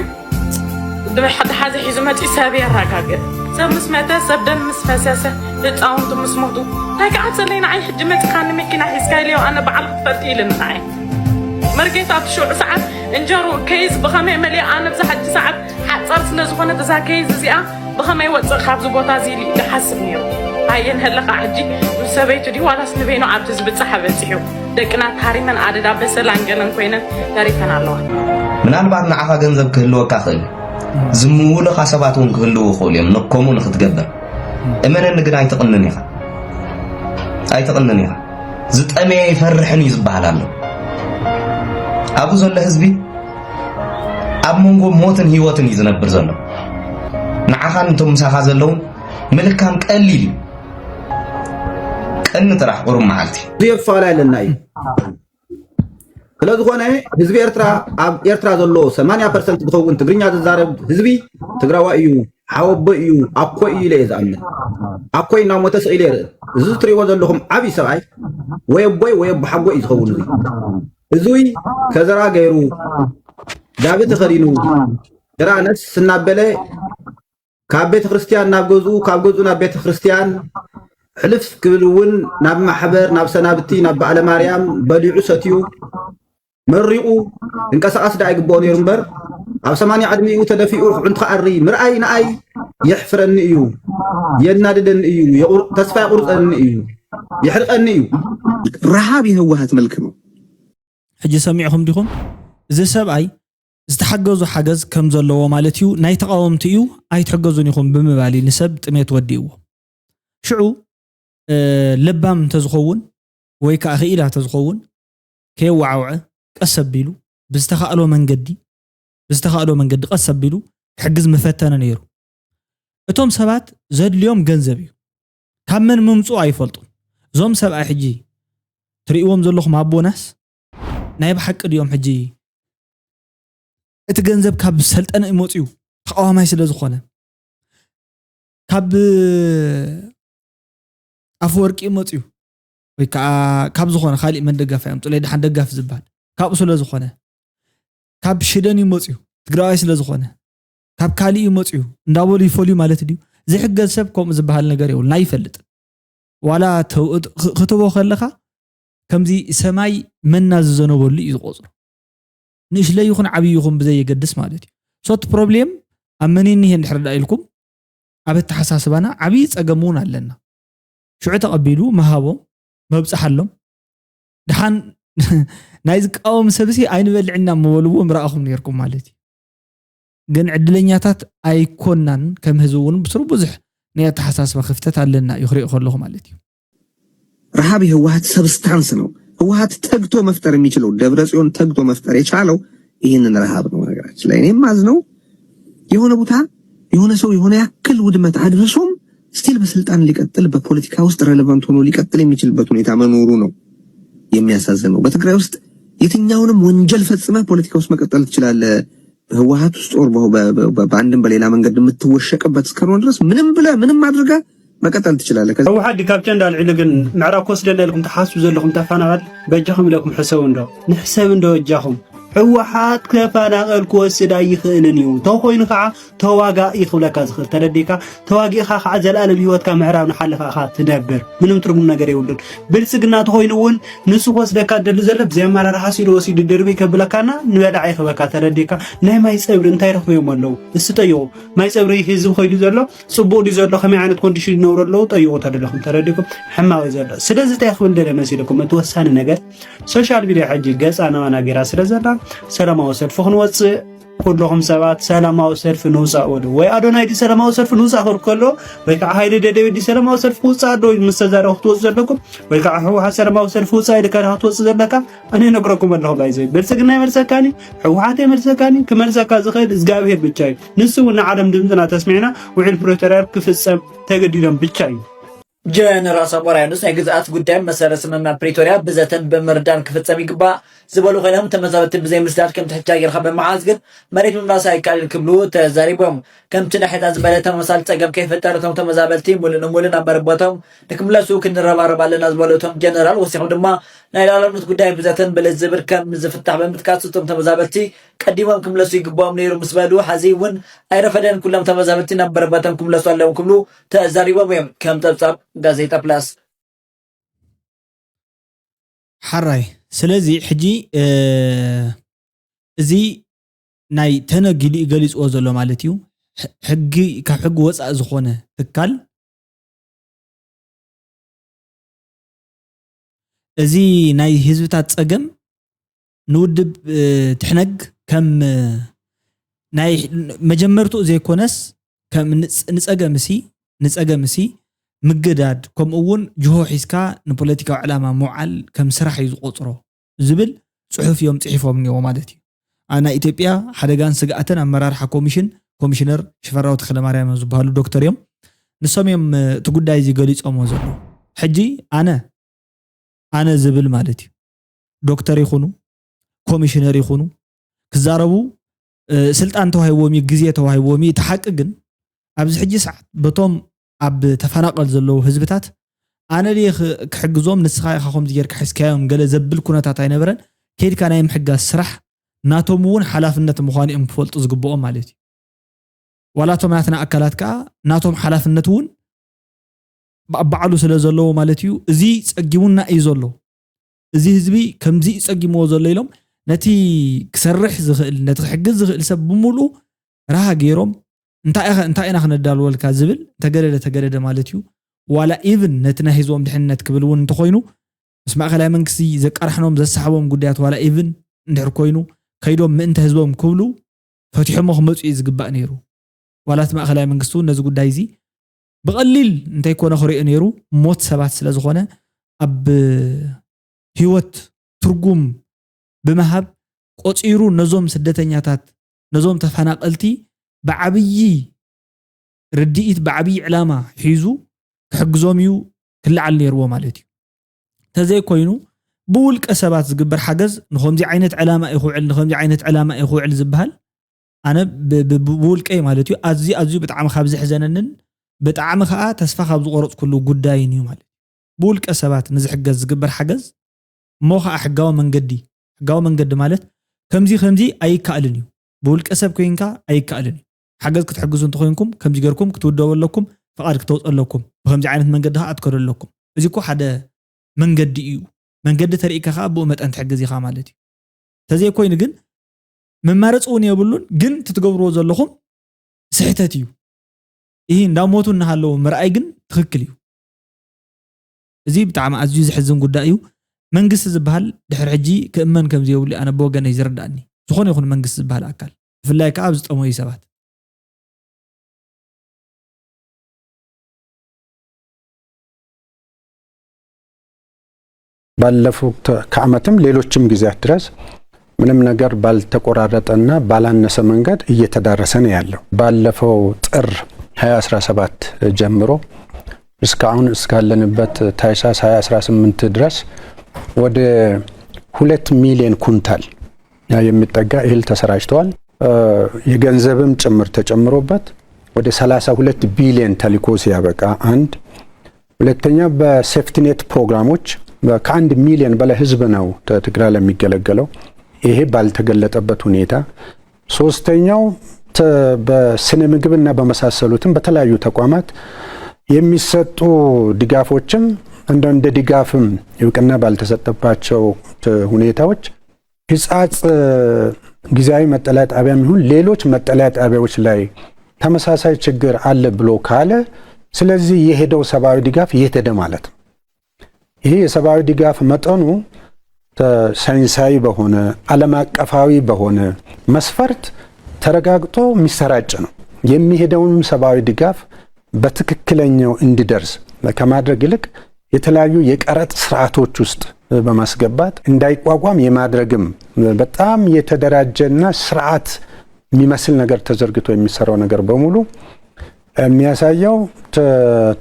ድሓ-፣ ድሓዘ ሒዙ መጺኡ ሰብ የረጋግእ። ሰብ ምስ መተ፣ ሰብ ደም ምስ ፈሰሰ፣ ህጻውንቲ ምስ ሞቱ፣ እንታይ ክዓብሰለይ ንዓይ ሕጂ መጺኻኒ መኪና ሒዝካ ኢለዮ፣ ኣነ ባዕልኺ ትፈልጢ ኢሉኒ ንዓይ። መርጌታ ኣብቲ ሽዑ ሰዓት እንጀርኡ ኬዝ ብኸመይ መሊኣ፣ ኣነ ብዛ ሕጂ ሰዓት ሓጻር ስለ ዝኾነት እዛ ኬዝ እዚኣ ብኸመይ ወጽእ ካብዚ ቦታ እዚ ኢሉ ይሓስብ ነይሩ። ኣየን ህለኻ ሕጂ ምስ ሰበይቱ ድዩ ዋላስ ንበይኑ ኣብቲ ዝብጻሕ በጺሑ? ደቅና ተሃሪመን ኣደዳ በሰላን ገለን ኮይነን ተሪፈን ኣለዋ። ምናልባት ንዓኻ ገንዘብ ክህልወካ ክእል እዩ። ዝምውሉኻ ሰባት እውን ክህልዉ ይኽእሉ እዮም፣ ነከምኡ ንኽትገብር። እመነኒ ግን ኣይትቕንን ኢኻ። ኣይትቕንን ኢኻ። ዝጠመየ ኣይፈርሕን እዩ ዝበሃል ኣሎ። ኣብኡ ዘሎ ህዝቢ ኣብ መንጎ ሞትን ህይወትን እዩ ዝነብር ዘሎ። ንዓኻን እቶም ምሳኻ ዘለውን ምልካም ቀሊል እዩ። ቅኒ ጥራሕ ቁሩብ መዓልቲ። እዚ የፋላይ ኣለና እዩ። ስለ ዝኾነ ህዝቢ ኤርትራ፣ ኣብ ኤርትራ ዘሎ ሰማንያ ፐርሰንት ዝኸውን ትግርኛ ዝዛረብ ህዝቢ ትግራዋይ እዩ፣ ሓወቦ እዩ፣ ኣኮይ እዩ ኢለ እየ ዝኣምን። ኣኮይ እናሞተ ስቕ ኢለ ይርኢ። እዚ እትሪእዎ ዘለኹም ዓብዪ ሰብኣይ ወይ ኣቦይ ወይ ኣቦሓጎይ እዩ ዝኸውን። እዚ እዙይ ከዘራ ገይሩ፣ ጋቢ ተኸዲኑ፣ ጭራ ነስ እናበለ ካብ ቤተ ክርስቲያን ናብ ገዝኡ፣ ካብ ገዝኡ ናብ ቤተ ክርስቲያን፣ ሕልፍ ክብል እውን ናብ ማሕበር፣ ናብ ሰናብቲ፣ ናብ በዓለ ማርያም በሊዑ ሰትዩ መሪቑ ክንቀሳቐስ ደኣ ይግብኦ ነይሩ እምበር፣ ኣብ ሰማንያ ዕድሚኡ ተደፊኡ ኣዕንቱ ክኣሪ ምርኣይ ንኣይ የሕፍረኒ እዩ፣ የናድደኒ እዩ፣ የቑር-፣ ተስፋ የቑርፀኒ እዩ፣ የሕርቀኒ እዩ። ረሃብ የህወሓት መልክ ነው። ሕጂ ሰሚዕኹም ዲኹም? እዚ ሰብኣይ ዝተሓገዙ ሓገዝ ከም ዘለዎ ማለት እዩ፣ ናይ ተቓወምቲ እዩ፣ ኣይትሕገዙን ኢኹም ብምባል እዩ ንሰብ ጥሜት ወዲእዎ። ሽዑ፣ እ፣ ለባም እንተዝኸውን ወይ ከዓ ክኢላ እንተዝኸውን ከየወዓውዐ ቀስ ኣቢሉ ብዝተኻእሎ መንገዲ፣ ብዝተኻእሎ መንገዲ ቀስ ኣቢሉ ክሕግዝ ምፈተነ ነይሩ። እቶም ሰባት ዘድልዮም ገንዘብ እዩ። ካብ መን ምምፅኡ ኣይፈልጡን። እዞም ሰብኣይ ሕጂ ትርእይዎም ዘለኹም ኣቦናስ ናይ ብሓቂ ድዮም ሕጂ እቲ ገንዘብ ካብ ሰልጠነ እዩ መፅዩ? ተቃዋማይ ስለ ዝኾነ። ካብ ኣፈወርቂ እዩ መፅዩ? ወይ ከዓ ካብ ዝኾነ ካሊእ መን ደጋፊ ኣምፁለይ፣ ደሓን ደጋፊ ዝበሃል። ካብኡ ስለ ዝኾነ፣ ካብ ሽደን እዩ መፅዩ፣ ትግራዋይ ስለ ዝኾነ፣ ካብ ካሊእ እዩ መፅዩ እንዳበሉ ይፈልዩ ማለት ድዩ? ዝሕገዝ ሰብ ከምኡ ዝበሃል ነገር የብሉን፣ ኣይፈልጥን። ዋላ ተው-፣ ክ-፣ ክትቦ ከለኻ ከምዚ ሰማይ መና ዝዘነበሉ እዩ ዝቆፅሮ። ንእሽለይ ይኹን ዓብዪ ይኹን ብዘየገድስ ማለት እዩ። ሶት ፕሮብሌም ኣብ መን እኒሄ እንድሕር ዳ ኢልኩም፣ ኣብ ኣተሓሳስባና ዓብዪ ፀገም እውን ኣለና። ሽዑ ተቐቢሉ ምሃቦም፣ መብፅሓሎም። ደሓን ናይ ዝቃወም ሰብሲ ኣይንበልዕና ምበልዎ ምረኣኹም ነይርኩም ማለት እዩ። ግን ዕድለኛታት ኣይኮናን። ከም ህዝቢ እውን ብስሩ ብዙሕ ናይ ኣተሓሳስባ ክፍተት ኣለና እዩ ክሪኦ ከለኹ ማለት እዩ። ረሃብ የህወሀት ሰብስታንስ ነው። ህወሀት ተግቶ መፍጠር የሚችለው፣ ደብረ ጽዮን ተግቶ መፍጠር የቻለው ይህንን ረሃብ ነው። ነገራችን ላይ እኔ የማዝነው የሆነ ቦታ የሆነ ሰው የሆነ ያክል ውድመት አድርሶም ስቲል በስልጣን ሊቀጥል፣ በፖለቲካ ውስጥ ሬሌቫንት ሆኖ ሊቀጥል የሚችልበት ሁኔታ መኖሩ ነው የሚያሳዝነው። በትግራይ ውስጥ የትኛውንም ወንጀል ፈጽመህ ፖለቲካ ውስጥ መቀጠል ትችላለህ። በህወሀት ውስጥ ኦር በ-፣ በ-፣ በ-፣ በአንድም በሌላ መንገድ የምትወሸቅበት እስከሆነ ድረስ ምንም ብለህ ምንም አድርገህ መቀጠል ትችላለህ። ከዚ ህወሓት ድካብ ቸንዳ ኣልዒሉ ግን ምዕራብ ክወስደና ኢልኩም ትሓስቡ ዘለኹም ተፈናቐል በጃኹም ኢለኩም ሕሰቡ እንዶ። ንሕሰብ እንዶ በጃኹም። ህወሓት ተፈናቐል ክወስድ ኣይኽእልን እዩ። ተኾይኑ ከዓ ተዋጋኢ ክብለካ ዝኽእል ተረዲእካ፣ ተዋጊእኻ ከዓ ዘላለም ህይወትካ ምዕራብ ንሓለፋ ኢኻ ትነብር። ምንም ትርጉም ነገር የብሉን። ብልጽግና ተኾይኑ እውን ንሱ ክወስደካ ደሊ ዘሎ ብዘይ ኣመራርሓ ሲሉ ወሲዱ ድርቢ ከብለካና ንበላዕ ይኽበካ ተረዲእካ። ናይ ማይ ጸብሪ እንታይ ረኽበዮም ኣለዉ? እስቲ ጠይቑ። ማይ ጸብሪ ህዝቢ ኸይዱ ዘሎ ጽቡቕ ድዩ ዘሎ? ከመይ ዓይነት ኮንዲሽን ይነብሩ ኣለዉ? ጠይቑ ተደለኹም ተረዲእኩም። ሕማቕ እዩ ዘሎ። ስለዚ እንታይ ክብል ደለ መሲልኩም? እቲ ወሳኒ ነገር ሶሻል ሚድያ ሕጂ ገጻ ናባና ገይራ ስለ ዘላ ሰላማዊ ሰልፊ ክንወጽእ ኩልኹም ሰባት ሰላማዊ ሰልፊ ንውፃእ በሉ። ወይ ኣዶናይ ድዩ ሰላማዊ ሰልፊ ንውፃእ ክብል ከሎ ወይ ከዓ ሃይለ ደደቢት ድዩ ሰላማዊ ሰልፊ ክውፃእ ኣሎ ምስ ተዛረቡ ክትወፁ ዘለኩም ወይ ከዓ ህወሓት ሰላማዊ ሰልፊ ውፃእ ኢልካ ዲኻ ክትወፅእ ዘለካ? ኣነ ነግረኩም ኣለኹ ባይዘይ ብልፅግና ይመልሰካኒ ህወሓት ይመልሰካኒ ክመልሰካ ዝኽእል እግዚኣብሄር ብቻ እዩ። ንሱ እውን ንዓለም ድምፅና ተስሚዕና ውዕል ፕሪቶርያ ክፍፀም ተገዲዶም ብቻ እዩ። ጀነራል ሳሞራ ዮኑስ ናይ ግዝኣት ጉዳይ መሰረት ስምምዕ ፕሪቶርያ ብዘተን ብምርዳን ክፍፀም ይግባእ ዝበሉ ኮይኖም ተመዛበልቲ ብዘይ ምስዳድ ከምቲ ሕጃ ጌርካ ብምሓዝ ግን መሬት ምምላስ ኣይከኣልን ክብሉ ተዛሪቦም። ከምቲ ናይ ሕፃን ዝበለ ተመሳሳሊ ፀገም ከይፍጠር እቶም ተመዛበልቲ ሙሉእ ንሙሉእ ናብ መረበቶም ንክምለሱ ክንረባረብ ኣለና ዝበሉ እቶም ጀነራል ወሲኾም ድማ ናይ ሉዓላውነት ጉዳይ ብዘተን ብልዝብር ከም ዝፍታሕ ብምጥቃስ እቶም ተመዛበልቲ ቀዲሞም ክምለሱ ይግባኦም ነይሩ ምስ በሉ ሐዚ እውን ኣይረፈደን ኩሎም ተመዛበልቲ ናብ መረበቶም ክምለሱ ኣለዎም ክብሉ ተዛሪቦም እዮም። ከም ፀብፃብ ጋዜጣ ፕላስ። ሓራይ ስለዚ ሕጂ እዚ ናይ ተነግ ኢሉ እዩ ገሊፅዎ ዘሎ ማለት እዩ። ሕጊ ካብ ሕጊ ወፃእ ዝኾነ ትካል እዚ ናይ ህዝብታት ፀገም ንውድብ ትሕነግ ከም ናይ መጀመርትኡ ዘይኮነስ ከም ንፀገምሲ ንፀገምሲ ምግዳድ ከምኡ እውን ጅሆ ሒዝካ ንፖለቲካዊ ዕላማ ምውዓል ከም ስራሕ እዩ ዝቆፅሮ ዝብል ፅሑፍ እዮም ፅሒፎም እኒዎ ማለት እዩ። ኣብ ናይ ኢትዮጵያ ሓደጋን ስግኣትን ኣመራርሓ ኮሚሽን ኮሚሽነር ሽፈራው ተክለማርያም ዝበሃሉ ዶክተር እዮም። ንሶም እዮም እቲ ጉዳይ እዚ ገሊፆምዎ ዘለዉ። ሕጂ ኣነ ኣነ ዝብል ማለት እዩ። ዶክተር ይኹኑ ኮሚሽነር ይኹኑ ክዛረቡ ስልጣን ተዋሂቦም እዩ፣ ግዜ ተዋሂቦም እዩ። እቲ ሓቂ ግን ኣብዚ ሕጂ ሰዓት በቶም ኣብ ተፈናቐል ዘለዉ ህዝብታት ኣነ ድየ ክሕግዞም ንስኻ ኢኻ ከምዚ ጌርካ ሒዝካዮም ገለ ዘብል ኩነታት ኣይነበረን። ከይድካ ናይ ምሕጋዝ ስራሕ ናቶም እውን ሓላፍነት ምዃኑ እዮም ክፈልጡ ዝግብኦም ማለት እዩ። ዋላ እቶም ናትና ኣካላት ከዓ ናቶም ሓላፍነት እውን ባዕሉ ስለ ዘለዎ ማለት እዩ። እዚ ፀጊሙና እዩ ዘሎ፣ እዚ ህዝቢ ከምዚ እዩ ፀጊምዎ ዘሎ ኢሎም ነቲ ክሰርሕ ዝኽእል ነቲ ክሕግዝ ዝኽእል ሰብ ብምሉኡ ራሃ ገይሮም እንታይ ኢኻ እንታይ ኢና ክነዳልወልካ ዝብል እንተገደደ ተገደደ ማለት እዩ። ዋላ ኢቭን ነቲ ናይ ህዝቦም ድሕንነት ክብል እውን እንተኾይኑ ምስ ማእኸላይ መንግስቲ ዘቃራሕኖም ዘሳሕቦም ጉዳያት ዋላ ኢቭን እንድሕር ኮይኑ ከይዶም ምእንተ ህዝቦም ክብሉ ፈቲሖሞ ክመፁ እዩ ዝግባእ ነይሩ። ዋላ እቲ ማእኸላይ መንግስቲ እውን ነዚ ጉዳይ እዚ ብቐሊል እንተይኮነ ክሪኦ ነይሩ። ሞት ሰባት ስለ ዝኾነ ኣብ ህይወት ትርጉም ብምሃብ ቆፂሩ ነዞም ስደተኛታት ነዞም ተፈናቐልቲ ብዓብዪ ርድኢት ብዓብዪ ዕላማ ሒዙ ክሕግዞም እዩ ክለዓል ነይርዎ ማለት እዩ። ተዘይኮይኑ ብውልቀ ሰባት ዝግበር ሓገዝ ንኸምዚ ዓይነት ዕላማ እዩ ክውዕል ንኸምዚ ዓይነት ዕላማ እዩ ክውዕል ዝበሃል ኣነ ብውልቀይ ማለት እዩ ኣዝዩ ኣዝዩ ብጣዕሚ ካብ ዘሕዘነንን ብጣዕሚ ከዓ ተስፋ ካብ ዝቆረፅኩሉ ጉዳይን እዩ ማለት እዩ። ብውልቀ ሰባት ንዝሕገዝ ዝግበር ሓገዝ እሞ ከዓ ሕጋዊ መንገዲ ሕጋዊ መንገዲ ማለት ከምዚ ከምዚ ኣይከኣልን እዩ፣ ብውልቀ ሰብ ኮይንካ ኣይከኣልን እዩ። ሓገዝ ክትሕግዙ እንተኮይንኩም ከምዚ ገርኩም ክትውደቡ ኣለኩም፣ ፍቓድ ክተውፁ ኣለኩም፣ ብከምዚ ዓይነት መንገዲ ከዓ ኣትከዱ ኣለኩም። እዚ እኮ ሓደ መንገዲ እዩ። መንገዲ ተርእካ ከዓ ብኡ መጠን ትሕግዝ ኢኻ ማለት እዩ። ተዘይኮይኑ ግን መማረፂ እውን የብሉን። ግን ትትገብርዎ ዘለኹም ስሕተት እዩ። ይህ እንዳሞቱ እናሃለዉ ምርኣይ ግን ትኽክል እዩ። እዚ ብጣዕሚ ኣዝዩ ዘሕዝን ጉዳይ እዩ። መንግስቲ ዝበሃል ድሕሪ ሕጂ ክእመን ከም ዘይብሉ ኣነ ብወገነይ ዝርዳእኒ፣ ዝኾነ ይኹን መንግስቲ ዝበሃል ኣካል፣ ብፍላይ ከዓ ኣብ ዝጠመዩ ሰባት። ባለፉት ከዓመትም ሌሎችም ጊዜያት ድረስ ምንም ነገር ባልተቆራረጠና ባላነሰ መንገድ እየተዳረሰ ነው ያለው። ባለፈው ጥር ሃያ አስራ ሰባት ጀምሮ እስካሁን እስካለንበት ታህሳስ ሃያ አስራ ስምንት ድረስ ወደ ሁለት ሚሊዮን ኩንታል የሚጠጋ እህል ተሰራጭተዋል። የገንዘብም ጭምር ተጨምሮበት ወደ ሠላሳ ሁለት ቢሊዮን ተልኮ ሲያበቃ አንድ ሁለተኛ በሴፍትኔት ፕሮግራሞች ከአንድ ሚሊዮን በላይ ህዝብ ነው ትግራይ ለሚገለገለው። ይሄ ባልተገለጠበት ሁኔታ ሶስተኛው በስነ ምግብና በመሳሰሉትም በተለያዩ ተቋማት የሚሰጡ ድጋፎችም እንደ ድጋፍም እውቅና ባልተሰጠባቸው ሁኔታዎች ሕጻጽ ጊዜያዊ መጠለያ ጣቢያም ይሁን ሌሎች መጠለያ ጣቢያዎች ላይ ተመሳሳይ ችግር አለ ብሎ ካለ ስለዚህ የሄደው ሰብአዊ ድጋፍ የት ሄደ ማለት ነው። ይሄ የሰብአዊ ድጋፍ መጠኑ ሳይንሳዊ በሆነ ዓለም አቀፋዊ በሆነ መስፈርት ተረጋግጦ የሚሰራጭ ነው። የሚሄደውንም ሰብአዊ ድጋፍ በትክክለኛው እንዲደርስ ከማድረግ ይልቅ የተለያዩ የቀረጥ ስርዓቶች ውስጥ በማስገባት እንዳይቋቋም የማድረግም በጣም የተደራጀና ስርዓት የሚመስል ነገር ተዘርግቶ የሚሰራው ነገር በሙሉ የሚያሳየው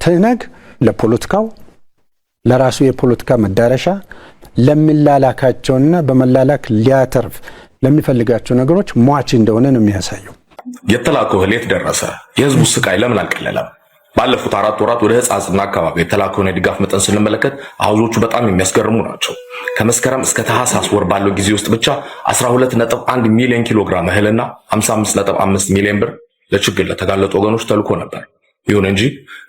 ትህነግ ለፖለቲካው ለራሱ የፖለቲካ መዳረሻ ለሚላላካቸውና በመላላክ ሊያተርፍ ለሚፈልጋቸው ነገሮች ሟች እንደሆነ ነው የሚያሳየው። የተላከው እህል የት ደረሰ? የህዝቡ ስቃይ ለምን አልቀለለም? ባለፉት አራት ወራት ወደ ሕጻጽና አካባቢ የተላከውን የድጋፍ መጠን ስንመለከት አሃዞቹ በጣም የሚያስገርሙ ናቸው። ከመስከረም እስከ ታህሳስ ወር ባለው ጊዜ ውስጥ ብቻ አስራ ሁለት ነጥብ አንድ ሚሊዮን ኪሎ ግራም እህልና አምሳ አምስት ነጥብ አምስት ሚሊዮን ብር ለችግር ለተጋለጡ ወገኖች ተልኮ ነበር። ይሁን እንጂ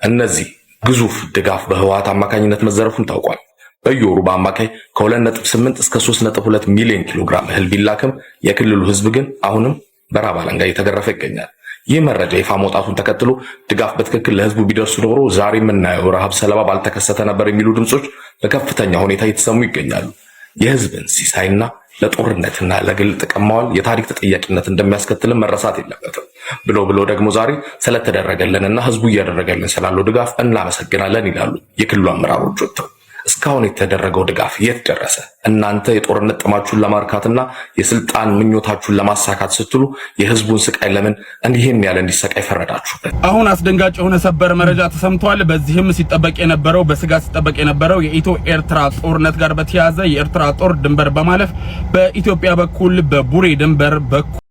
እነዚህ ግዙፍ ድጋፍ በህወሓት አማካኝነት መዘረፉም ታውቋል። በየወሩ በአማካይ ከሁለት ነጥብ ስምንት እስከ ሶስት ነጥብ ሁለት ሚሊዮን ኪሎ ግራም እህል ቢላክም የክልሉ ህዝብ ግን አሁንም በራብ አለንጋ እየተገረፈ ይገኛል። ይህ መረጃ ይፋ መውጣቱን ተከትሎ ድጋፍ በትክክል ለህዝቡ ቢደርሱ ኖሮ ዛሬ የምናየው ረሃብ ሰለባ ባልተከሰተ ነበር የሚሉ ድምጾች በከፍተኛ ሁኔታ እየተሰሙ ይገኛሉ። የህዝብን ሲሳይና ለጦርነትና ለግል ጥቅም ማዋል የታሪክ ተጠያቂነት እንደሚያስከትልም መረሳት የለበትም። ብሎ ብሎ ደግሞ ዛሬ ስለተደረገልንና ህዝቡ እያደረገልን ስላለው ድጋፍ እናመሰግናለን ይላሉ የክልሉ አመራሮች ወጥተው። እስካሁን የተደረገው ድጋፍ የት ደረሰ? እናንተ የጦርነት ጥማችሁን ለማርካትና የስልጣን ምኞታችሁን ለማሳካት ስትሉ የህዝቡን ስቃይ ለምን እንዲህን ያለ እንዲሰቃይ ፈረዳችሁበት? አሁን አስደንጋጭ የሆነ ሰበር መረጃ ተሰምቷል። በዚህም ሲጠበቅ የነበረው በስጋት ሲጠበቅ የነበረው የኢትዮ ኤርትራ ጦርነት ጋር በተያያዘ የኤርትራ ጦር ድንበር በማለፍ በኢትዮጵያ በኩል በቡሬ ድንበር በኩል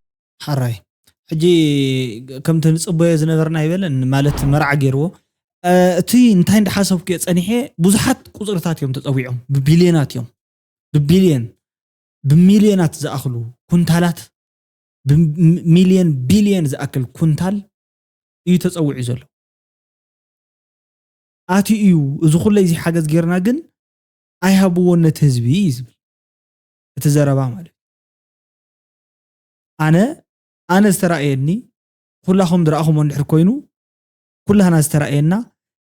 ሓራይ ሕጂ ከምቲ ንጽበዮ ዝነበርና ኣይበለን ማለት መርዓ ገይርዎ። እቲ እንታይ እንዳሓሰብኩ እየ ጸኒሐ፣ ብዙሓት ቁጽርታት እዮም ተጸዊዖም፣ ብቢልዮናት እዮም፣ ብቢልዮን ብሚልዮናት ዝኣኽሉ ኩንታላት፣ ብሚልዮን ቢልዮን ዝኣክል ኩንታል እዩ ተጸዊዑ ዘሎ። ኣቲ እዩ እዚ ኩለይ እዚ ሓገዝ ጌርና ግን ኣይሃብዎን ነቲ ህዝቢ እዩ ዝብል እቲ ዘረባ ማለት እዩ። ኣነ ኣነ ዝተራእየኒ ኩላኹም ዝረኣኹሞ እንድሕር ኮይኑ ኩላህና ዝተራእየና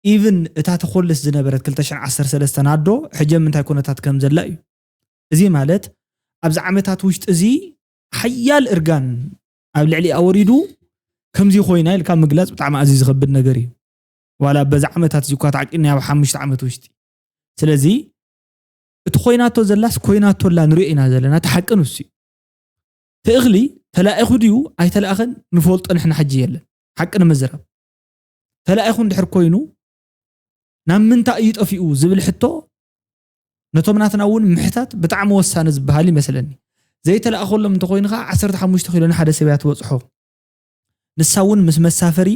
ኢቭን እታ ተኾልስ ዝነበረት ክልተ ሽሕን ዓሰርተ ሰለስተን ኣዶ ሕጀ ምንታይ ኩነታት ከም ዘላ እዩ። እዚ ማለት ኣብዚ ዓመታት ውሽጢ እዚ ሓያል እርጋን ኣብ ልዕሊኣ ወሪዱ ከምዚ ኮይና ኢልካ ምግላፅ ብጣዕሚ ኣዝዩ ዝኸብድ ነገር እዩ። ዋላ በዚ ዓመታት እዚ እኳ ተዓቂብና ኣብ ሓሙሽተ ዓመት ውሽጢ። ስለዚ እቲ ኮይናቶ ዘላስ ኮይናቶ ኣላ ንሪኦ ኢና ዘለና፣ እቲ ሓቂ ንሱ እዩ። እቲ እኽሊ ተላኢኹ ድዩ ኣይተላእኸን ንፈልጦ ንሕና ሕጂ የለን። ሓቂ ንምዝራብ ተላኢኹ እንድሕር ኮይኑ ናብ ምንታይ እዩ ጠፊኡ ዝብል ሕቶ ነቶም ናትና እውን ምሕታት ብጣዕሚ ወሳኒ ዝበሃል ይመስለኒ። ዘይተላእኸሎም እንተኮይኑ ከዓ ዓሰርተ ሓሙሽተ ኪሎ ንሓደ ሰብ እያ ትበፅሖ። ንሳ እውን ምስ መሳፈሪ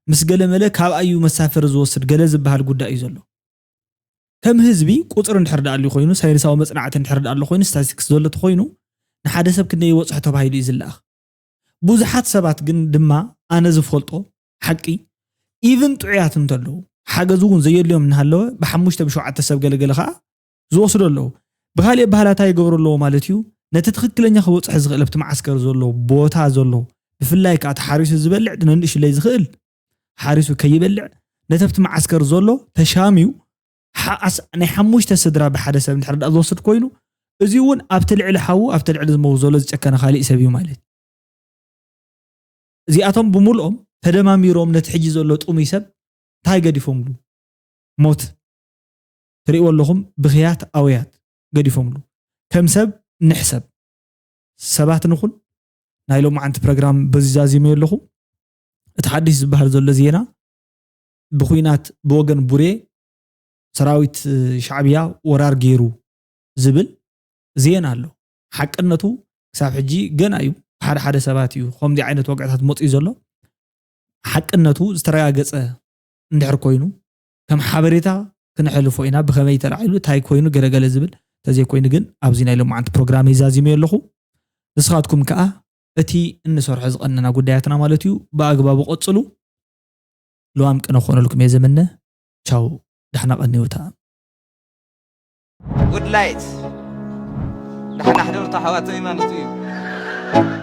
ምስ ገለመለ ካብኣ እዩ መሳፈሪ ዝወስድ ገለ ዝበሃል ጉዳይ እዩ ዘሎ። ከም ህዝቢ ቁፅሪ እንድሕር ደኣሉ ኮይኑ፣ ሳይንሳዊ መፅናዕቲ እንድሕር ደኣሉ ኮይኑ፣ ስታቲስቲክስ ዘሎ ተኮይኑ፣ ንሓደ ሰብ ክንደይ ይበፅሖ ተባሂሉ እዩ ዝለኣኽ። ብዙሓት ሰባት ግን ድማ፣ ኣነ ዝፈልጦ ሓቂ፣ ኢቭን ጥዑያት እንተለዉ፣ ሓገዝ እውን ዘየድልዮም እናሃለወ፣ ብሓሙሽተ ብሸውዓተ ሰብ ገለገለ ከዓ ዝወስዶ ኣለዉ። ብኻሊእ ኣባህላታ ይገብሩ ኣለዎ ማለት እዩ። ነቲ ትኽክለኛ ክበፅሖ ዝኽእል ኣብቲ መዓስከር ዘሎ ቦታ ዘሎ፣ ብፍላይ ከዓ ተሓሪሱ ዝበልዕ ነንእሽለይ ዝኽእል ሓሪሱ ከይበልዕ፣ ነቲ ኣብቲ መዓስከር ዘሎ ተሻምዩ፣ ሓ- ኣስ- ናይ ሓሙሽተ ስድራ ብሓደ ሰብ እንድሕር ደኣ ዝወስድ ኮይኑ፣ እዚ እውን ኣብቲ ልዕሊ ሓዉ ኣብቲ ልዕሊ ዝመው ዘሎ ዝጨከነ ካሊእ ሰብ እዩ ማለት እዩ። እዚኣቶም ብምልኦም ተደማሚሮም ነቲ ሕጂ ዘሎ ጥሙይ ሰብ እንታይ ገዲፎምሉ? ሞት። ትርእይዎ ኣለኹም፣ ብኽያት ኣውያት ገዲፎምሉ። ከም ሰብ ንሕሰብ። ሰባት ንኹን። ናይ ሎማዓንቲ ፕሮግራም በዚ ዛዚመዮ ኣለኹ። እቲ ሓድሽ ዝበሃል ዘሎ ዜና፣ ብኹናት ብወገን ቡሬ ሰራዊት ሻዕብያ ወራር ገይሩ ዝብል ዜና ኣሎ። ሓቅነቱ ክሳብ ሕጂ ገና እዩ። ሓደ ሓደ ሰባት እዩ ከምዚ ዓይነት ወግዕታት መፅኡ ዘሎ። ሓቅነቱ ዝተረጋገፀ እንድሕር ኮይኑ፣ ከም ሓበሬታ ክነሕልፎ ኢና። ብኸመይ ተላዒሉ፣ እንታይ ኮይኑ፣ ገለገለ ዝብል ተዘይኮይኑ ግን፣ ኣብዚ ናይ ሎማዓንቲ ፕሮግራም ይዛዚመዮ ኣለኹ። ንስኻትኩም ከዓ እቲ እንሰርሖ ዝቐነና ጉዳያትና ማለት እዩ፣ ብኣግባቡ ቀፅሉ። ልዋም ቅነ ክኾነልኩም እየ ዝምነ። ቻው፣ ዳሕና ቀንዩታ። ጉድ ላይት። ዳሕና ሕደሩታ ኣሕዋተይ ማለት እዩ።